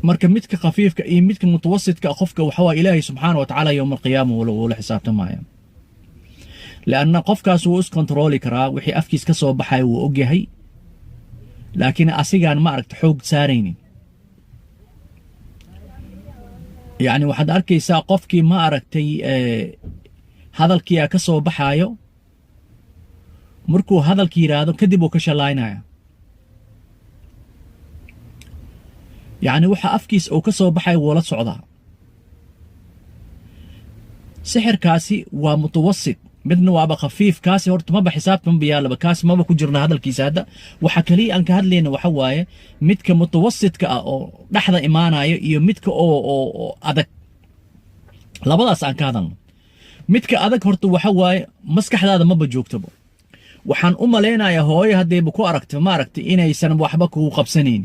Marka midka khafiifka iyo midka mutawasitka qofka waxa waa Ilaahay subxaana wa tacaala yowma alqiyaama wula xisaabtamaya, lianna qofkaas wuu iskontarooli karaa, wixii afkiis ka soo baxaya wuu ogyahay, laakiin asigaan ma aragta xoog saaraynin. Yacni waxaad arkaysaa qofkii ma aragtay hadalkiia ka soo baxaayo, markuu hadalki yidhaahdo kadib uu ka shallaynaya. Yacni waxa afkiis uu ka soo baxayo wuu la socdaa. Sixirkaasi waa mutawasit, midna waaba khafiif. Kaasi horta maba xisaabta maba yaalaba, kaasi maba ku jirna hadalkiisa. Hadda waxa kaliya aan ka hadlayna waxa waaye midka mutawasitka ah oo dhexda imaanayo iyo midka oo adag, labadaas aan ka hadalno. Midka adag horta waxa waaye maskaxdaada maba joogtaba. Waxaan u malaynayaa hooyo haddayba ku aragta ma aragtay inaysan waxba kugu qabsanaynin.